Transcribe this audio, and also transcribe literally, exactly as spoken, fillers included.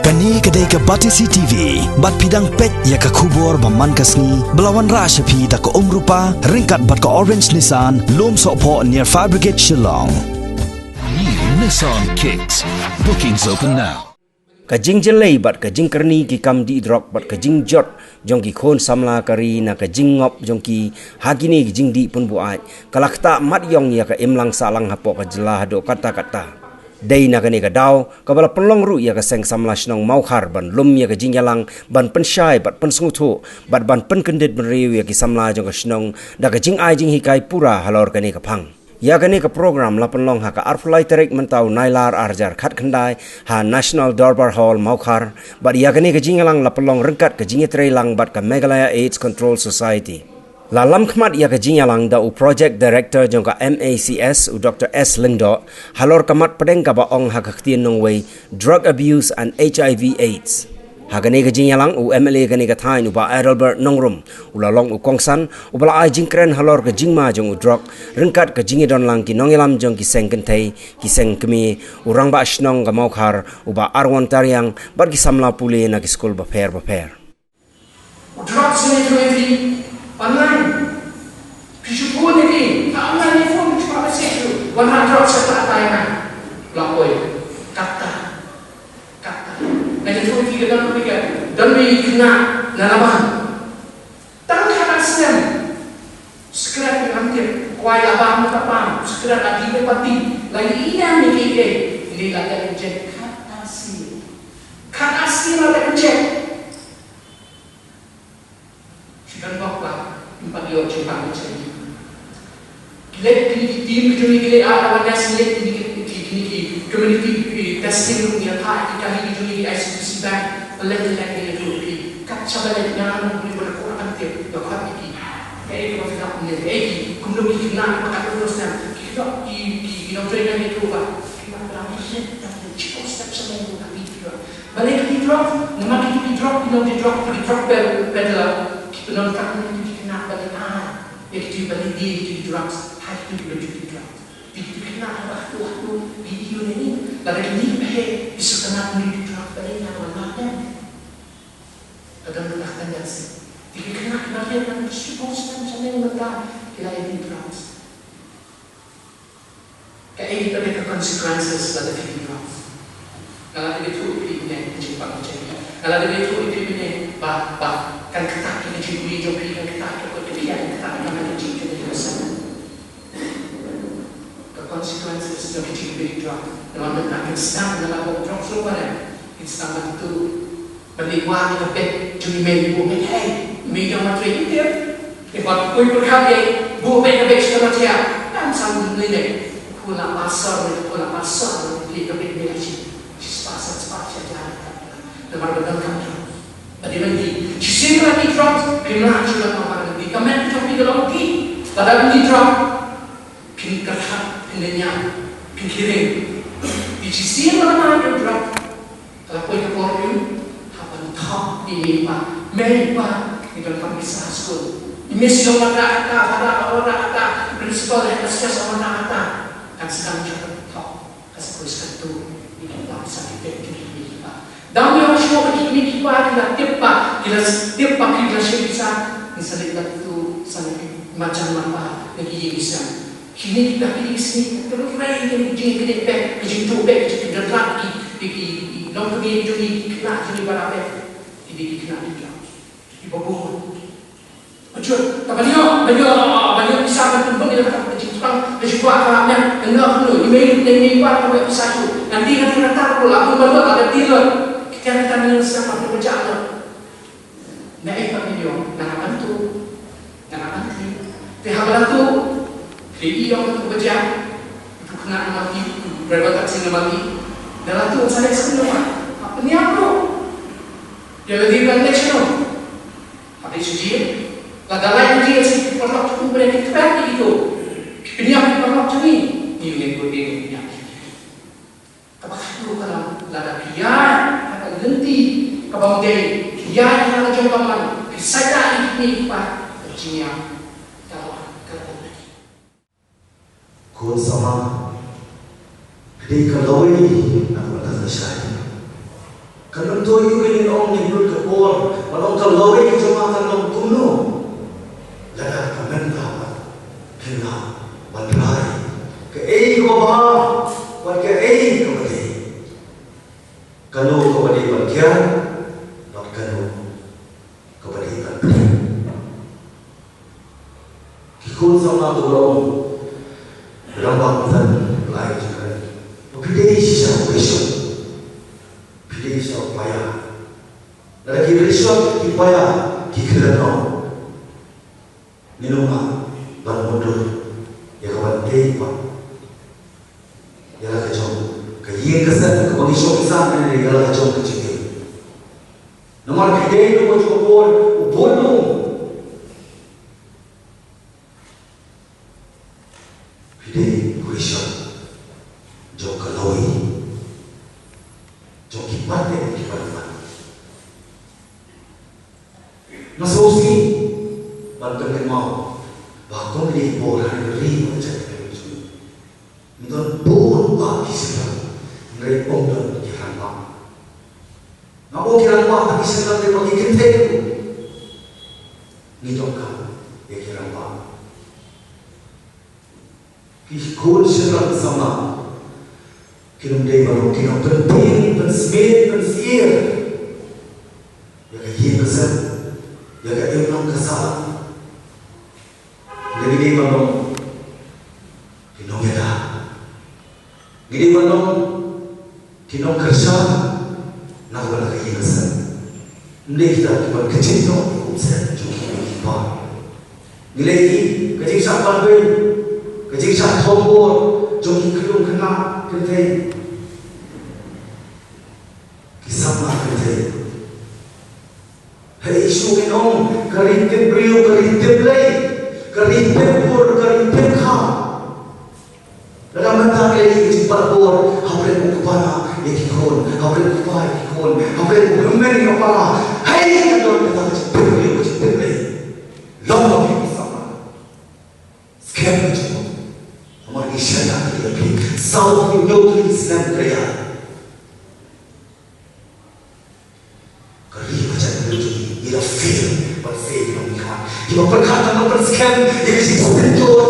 Kane ka dei ka Batesi T V, bad phi dang peit ïa ka khubor ba man ka sngi, ba la wanrah sha phi da ka Umrupa, ryngkat bad ka Orange Nissan, Lumsohphoh near Fire Brigade Shillong. New Nissan Kicks. Bookings open now. Ka jingjyllei bad ka jingkyrni ki kam dih drok bad ka jingjot jong ki khun samla ka ri na ka jingngop jong ki ha kine ki jingdih pynbuaid, ka la ktah mat ïong ïa ka imlang sahlang hapoh ka jylla haduh katta katta. Dei na kane ka daw, kaba la pynlong ruh ïa ka seng samla shnong Mawkhar ban lum ïa ka jingïalang, ban pynshai bad pynsngewthuh, bad ban pynkyndit bynriew ïa ki samla jong ka shnong da ka jingai jinghikai pura halor kane ka phang. Ïa kane ka program la pynlong ha ka arphew lai tarik mynta u Nailar ar hajar khatkhyndai ha National Dorbar Hall Mawkhar, bad ïa kane ka jingïalang la pynlong ryngkat ka jingïatreilang bad ka Meghalaya AIDS Control Society. La lamkhmat ïa ka jingïalang da u Project Director jong ka M A C S, u Doctor S Lyngdoh, halor ka mat pdeng kaba ong ha ka ktien nongwei, Drug Abuse and H I V AIDS. Ha kane ka jingïalang, u M L A kane ka thaiñ, u Bah Adelbert Nongrum, u la long u kongsan, uba la ai jingkren halor ka jingma jong u drok, ryngkat ka jingïadonlang ki nongïalam jong ki seng kynthei, ki seng kmie, u rangbah shnong ka Mawkhar, u Bah Arwon Tariang, bad ki samla pule na ki skul bapher bapher. U drok sini tu eti, online. Phi shu phone eti, ta online ni phone, phi shu pa message tu. Wan ha drok sa ta ta ina. Lapoi. Kata. Kata. Nga jatuh eti ka don phi ka. Don mi kena na laban. Tang kata snem. Sekret ni hampir. Kwai laban ni tapan. Sekret adi ni pati. Lagi ina ni kike. Ini lagi injek. Kata si. Kata si lagi injek. Shi don bok ba, ym pat ïoh jingpang jong ki. Ki leit kine ki team ki jong ngi ki leit ar awareness, leit kine ki, ki, kine ki community, ki testing room, ïa ka, ki kali ki jong ngi ki I C B C bank, ba leit leit kine ki, ki kat shaba leit nga nang ngi ba da ko kan tip, ïa ka ki. Kaei kaba phi dap ne, kaei ki, kumno ki khynnah ba kat ba snem, ki dap ki, ki, ki nongtrei ngan ïa ki ba, ki ba ka lam ki leit, dap leit, chikon step sha leit, ka pi ki ba. Balei ki drug? Namar ki drug, ki nong drug, ki drug peddler, ki pyndonkam ïa ki khynnah balei ai ïa ki balei die ki drugs, ha ki balei ki drugs. Ki khynnah haba haduh haduh ki ïoh ne ni, lada ki ïoh ne ni, ki sngewtynnat ne ki drug balei ïa ka lad ne. Ka don ka tendency. Ki khynnah ki balei ïa ki shu bos kan channel mynta ki la ïa ki drugs. Kaei kata ka consequences lada phi dih drugs? Nga la dep ïathuh ïa phi mynne ka jingpang ka jingpang. Nga la dep ïathuh ïa phi mynne ba, ba kan ktah ïa ka jingkylli jong phi, kan ktah ïa ka, ïa ka, kan ktah ïa ka jingkylli jong phi. Ka consequences jong ka jingkylli drugs. Namar mynta kan sdang, nga la buh drugs ruh ba ne. Kan sdang ban tu. Ban leit wad ïa ka bag jong i mei, buh bag, hei, mei jong ma trei ïa. Te bad poi pyrkhat ïa, buh bag ka bag sha ma trei. Ngam san lei lei. Khun la pasar, khun la pasar, leit ka bag mei la shi. Shi spah san spah shi hajar. Namar ba dang kam jong. Ba dei ban dei. Shisien ba dei jong, khynnah shu dang namar ban dei. Ka met jong phi ka long dei. Ba dang dei jong. Phin kyrhap, phin lyngngoh, phin kyrhing. Phi shisien ba dang dei jong. Ka la poi ka por, hap ban thok ïa i mei i pa. Mei i pa, ngi donkam pisa ha skul. I miss i ong wanrah kata, wanrah, wanrah kata. I principal, headmistress ong wanrah kata. Kan sdang jong ka thok. Ka sa poi sa ka tu. Ïa ki pa sa ki peit ki mei ki pa. Dang ïoh shuh ïa ki mei ki pa ki la tip ba, ki la tip ba ki la shim pisa. Ngi sa leit la tu sa leit marjan marpa na ki ïing ki sem. Kine kita ki sngi ka trei ka jingkynnoh bad ka jingtuh bad ka jingkynnoh ki, ki, ki, ki nongkynnoh jong ngi, ki khynnah jong ngi ba la bad. Kine ki khynnah ki jong ngi ba bun. Bajut, ka ban ïoh, ban ïoh, ban ïoh pisa ban pynbeit ïa ka jingtrang, ka jingkwah ka la mem, ka nang kumno, i mei i mei i pa ka ban ïoh pisa tu. Ngan dih ngan dih ngan tar ko la bun ban lut, la dih lut. Kita kita ni sa ban pynbeit lut. Na ei pat ngi ïoh, na ka ban tu. Nga la ban kri. Te haba la tu, kri i ong tu ba jia. Tu khynnah na ma ki, tu driver taxi na ma ki. Da la tu sa leh sa kynnoh ma. Ha pynïap tu. Ïa la dei ban leh shuh. Ha dei shu jia. La da lai tu jia si ki paralok tu bre ki tbek ki tu. Ki pynïap ki paralok tu ni. Ni ne ko dei ni pynïap. Kaba khadduh ka long, lada phi ïaid ha ka lynti kaba ym dei, phi ïaid ha la ka jong ka mon, phi saita ïa ki kmie ki kpa, ka jingïap ka la wan, ka la wan. Khun samla, ka dei ka lawei na ka bynta ka shai. Kan myntoi ïa u, ngin ong, ngin lut ka por ban ong ka lawei ka jong nga kan long kumno. Lada ka mynta pat phin lah ban rai kaei kaba bha bad kaei kaba dei, kano kaba dei ban kiar bad kano kaba dei ban pdiang. Ki khun samla, to long, rangbah mynta, lai jingkren, phi dei shisha u Rishon, phi dei shisha u paia. Lada ki Rishon ki paia ki kren noh, ngin ym lah ban mutdur ïa ka ban tei pat ïa la ka jong ka ïing ka sem kaba ngi shong ngi sah, ne ïa la ka jong ka jingim. Namar phi dei u jong u bor, u bor lum. Phi dei u Rishon jong ka lawei, jong ki pat ne ki pat. Nga sngewsih ban pynkynmaw ba kum ki bor ha ri ba jait ka jong ngi don bun ba ki syrang, hynrei ym don ki rangbah. Nga ong ki rangbah, tang ki syrang, hynrei ba ki kynthei ruh ngi donkam ïa ki rangbah. Ki khun syrang samla kin ym dei ban long ki nongpyntieng, pynsmit, pynsyier ïa ka ïing ka sem, ïa ka imlang ka sahlang. Ngi dei ban long ki nongïada, ngi dei ban long ki nongkyrshan na ka bynta ka ïing ka sem. Ym dei kita kiban kynjit noh ïa u sem jong ki ïing ki sem. Ngi leh hi ka jingshah ban beiñ, ka jingshah thombor jong ki khyllung khynnah kynthei, ki samla kynthei. Hei shu ngin ong ka ri tip briew, ka ri tip Blei, ka ri tip bor, ka ri tip kha. Lada mynta ka ri ka jingpynbor, hapdeng u kpa ïa ki khun, hapdeng u kpa ïa ki khun, hapdeng u hynmen ïa u para. Hei, ka don kata ka jingtip briew, ka jingtip Blei. Long ba ki samla. Skhem ka jingmut. Namar ngi shaniah ïa phi. Saw phi, hynñiew phi snem ka ïa. Ka ri ka jait ka jong ngi, ngi la fail, ban fail ngi ong ngi khmat. Ngi ba pyrkhat, ngi ba pyrskhem ïa ka jingstad jong